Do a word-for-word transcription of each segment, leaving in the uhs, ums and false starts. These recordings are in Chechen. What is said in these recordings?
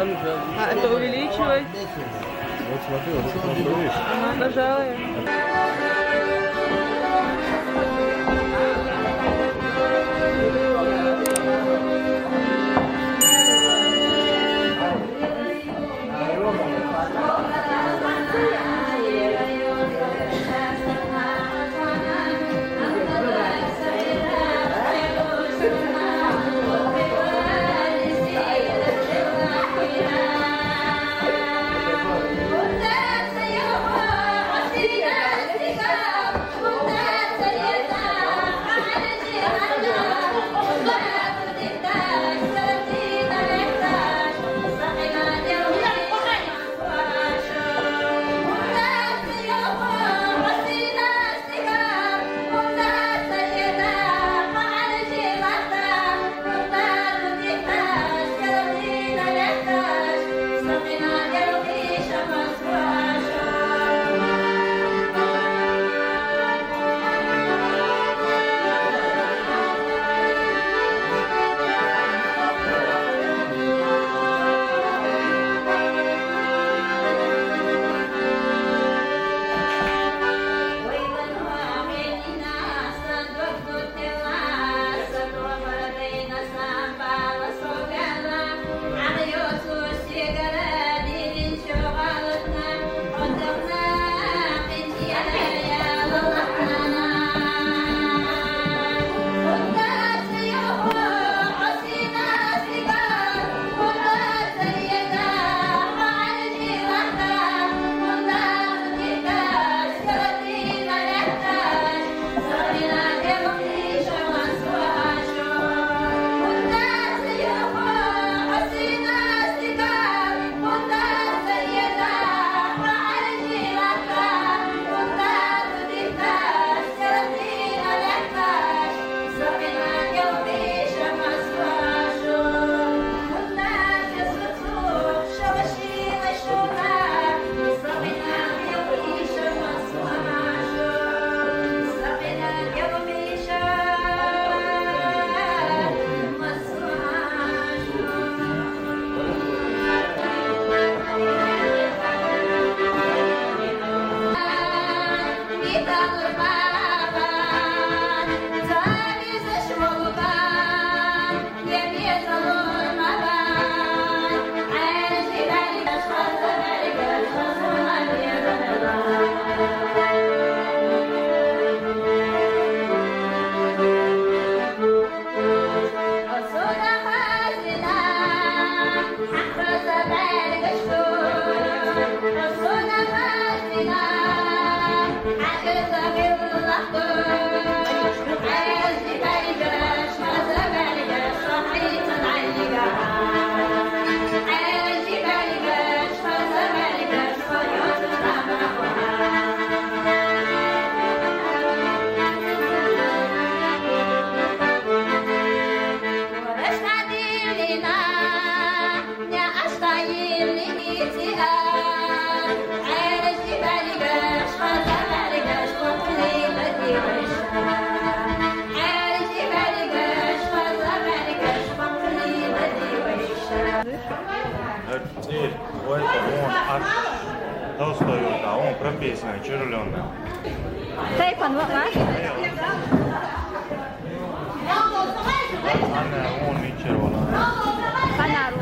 А это увеличивать? Вот смотри, вот смотри, видишь? Ага, нажала я. Эр, эр, ой, это он, а, Толстой, вот, а он прописанный, чурленый. Тайпан, вот, а? Ана, он, мичер, вала. Канару.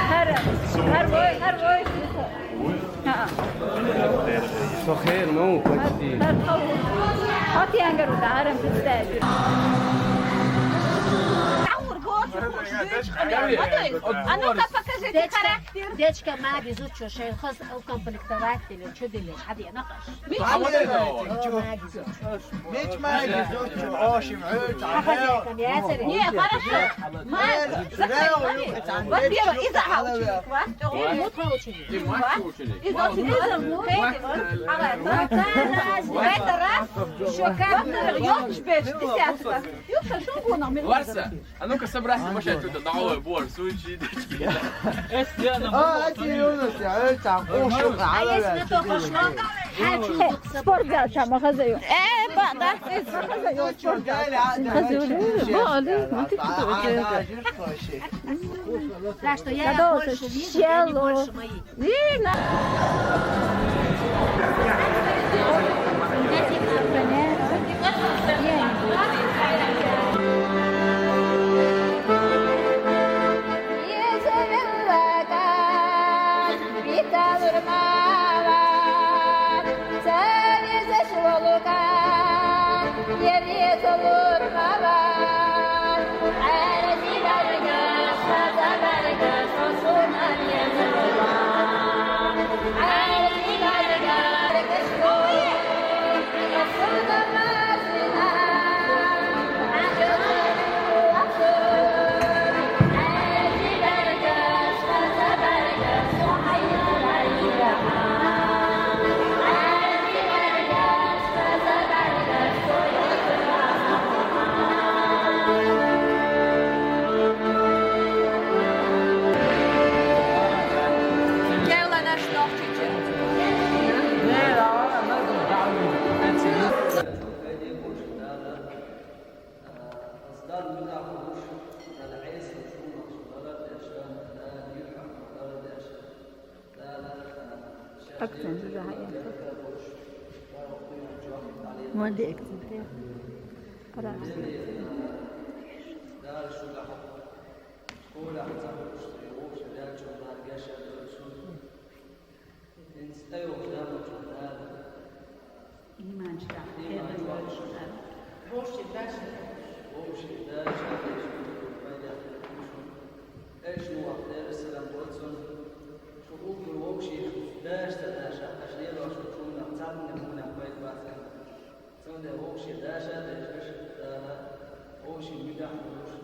Гьар, гьар вай, гьар вай. Со хер, ну, почти. Гьар тав. Гьат янгар уда, гьарам пистади. А ну-ка, покажите характер. Дечка, ма безучо, шейхас укомплектовать дили, чу дили, гьади, накъаш. Мич магис, чу. Мич магис, чу, ошим, ой, не, хорошо. Ма, закрой, во-первых, из-за ученик, ва? Мутха ученик. Из-за ученик. Из-за ученик. Ага, в этот раз ещё как ёлочка, десятка. Юша, шо гуна, мин. Варса, а ну-ка собрать машину, тут, давай, бор, сучи, дочки. А, эти юнус, я, это, ошо, а если то пошло? Спортзал чама хазаю. Э, ба, да. Хазаю, спортзал. Хазаю. Ба, али, ма ти куту. Надо шело. Вина. Акцент уже, ма де акцент. Къара. Иман чу дахьа, иман чу дахьа. Вовши даша. Вовши даша, вовши даша. Эш Нух алейхиссалам вацун. Шу угу вовши даша, даша, аш лева шу чуна, цадна муна пайт вацун. Цунда вовши даша, даша, даша, вовши мидах вовши.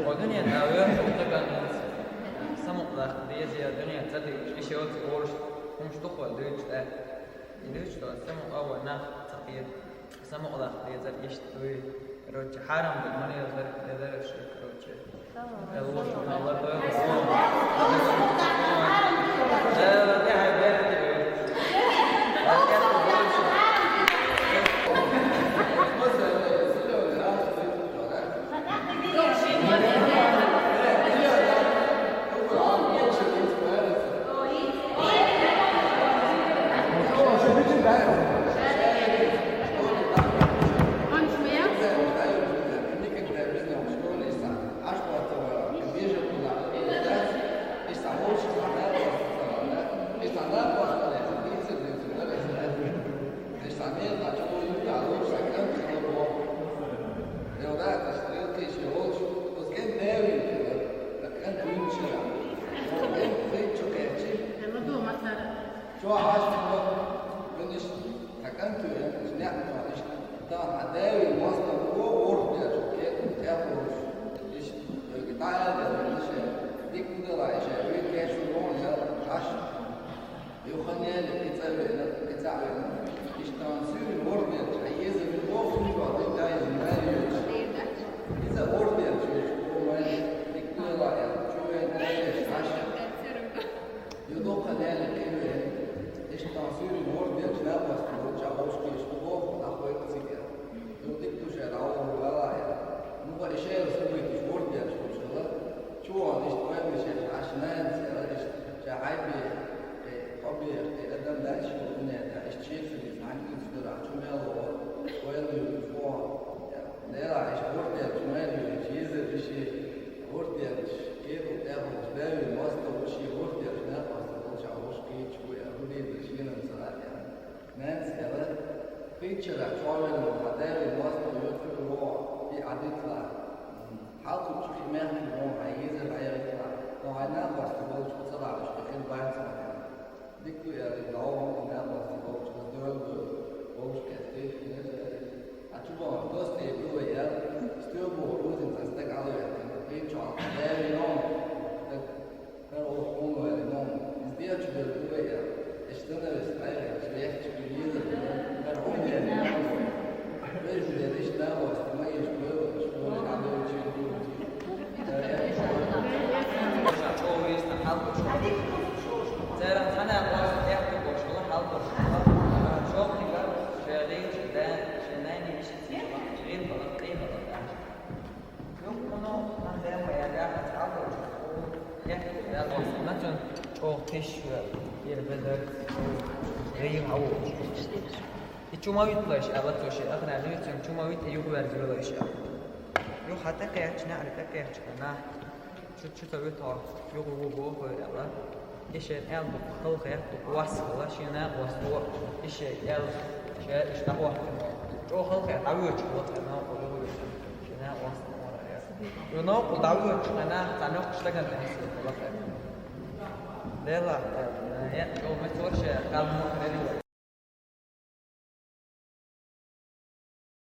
О дунен тӀа вер даган самукъа даха деза, дунен ца дийча, и шоца орш хӀумаш дукха дуьйцу тӀе. И дуьйцу тӀе самукъа а вай нах ца кхета. Самукъа даха дезар иштта дуй. Короче, хьарам ду, ма лезар, лезар ши, короче. Чо хьаштано, вуьнаш, хьан кӀант ву, вуьнаш, неӀ тоьлаш, тахана хьан даьвий мостагӀа ву, урх дерш, кхетам тӀехь волуш, иштта, вайга дӀааьлла, вуьнаш, дика ма дала, иштта, вай кечван вон, ял, хьаш. Юха нели, кхин цӀа вена, кхин цӀа вена. Иштта суьйра урх дерш, хьан еза вина воху, хӀунда вахана, дай, дай, дай. Иза урх дерш, вуьнаш, о, май, дика ма дала, ял, чу вена, дай, дай, хьаш. Ю дукха лела кхин вен, иштта суьйрин хӀорден чу набахта вуьнча хьовшкеш ду боху, нах вай цига. Ю дика ду шаьра хьовхур вала я. Ну, ва и шаьра субайташ хӀорден чу хӀуш хила. Чу ван иштта вай мишеш Ӏаш нанца яла иштта ша хьайбе, кхе, хьобе, кхе, адам дальше ву. Хьанна цуьнан чу мел ваха, вайна юьгуш ваха. Дела, иштта гӀуртӀера чу мел юьгуш, езар иши гӀуртӀера, кепал тӀехула, бевин мостагӀа ши гӀуртӀера, накъостал болча вуш кийча ву, я хӀу дийзар шена ца лаьа. Нанас аьлар, кхеччарах чӀоагӀвелла хьан бевин мостагӀа йоцург ваха, и Ӏадитла. Хьалкхучу хи мехкан вон хьан езар хьаягӀитла, но хьайн накъостал болча ца лаьа, хин бац ма хьан. Дика ду аьлла, догӀу накъостал болча доьлла вовшахкхетти. А чу боху доста ду вай аьлла, стоьбу рузин цхьа стаг Ӏалаваьккхина, кхечу хьалха, бевин нон, стаг, хӀара оха хьуна ваьлла нон, иза дечу бер ду вай аьлла. Иштта навес къайгӀа, иштта вехча, иза деза, хӀара хьуна ваьлла нон. Вай иза дер иштта накъостал ма еш, вай вай, иштта вай Ӏадойтийна ду. Церан цхьана гӀоз тӀехтугаш хала хьалхаш хала. Шохтига шегӀийча да, шен нани иши цигахь, гӀин бала, кхин бала дац. Юхкуно хан дема яга хьалхаш хала. Нацун чӀогӀа тиш ве, ер бедар, гӀин хьаву. И чу ма витлаш, аьлла цо шен, ахна витлаш, чу ма витла, юха верза велаш, аьлла. Юха тӀекхаьчча, неӀаре тӀекхаьчча, нах. Чу, чу ца витла, юха ву боху, аьлла. И шен аьлла дукха халахетта, дукха вас хила, шен накъостал, и шен аьлла, шен иштта дӀахӀоттийна. ЧӀогӀа халахетта, дӀавоьдуш вац, аьлла, накъо юха ву. Шен накъостал, аьлла. Ю накъо дӀавоьдуш, нах цхьа нохча стагана тӀехь хила. Дела, аьлла, я, чӀогӀа мецор шен, къам ма хиларе.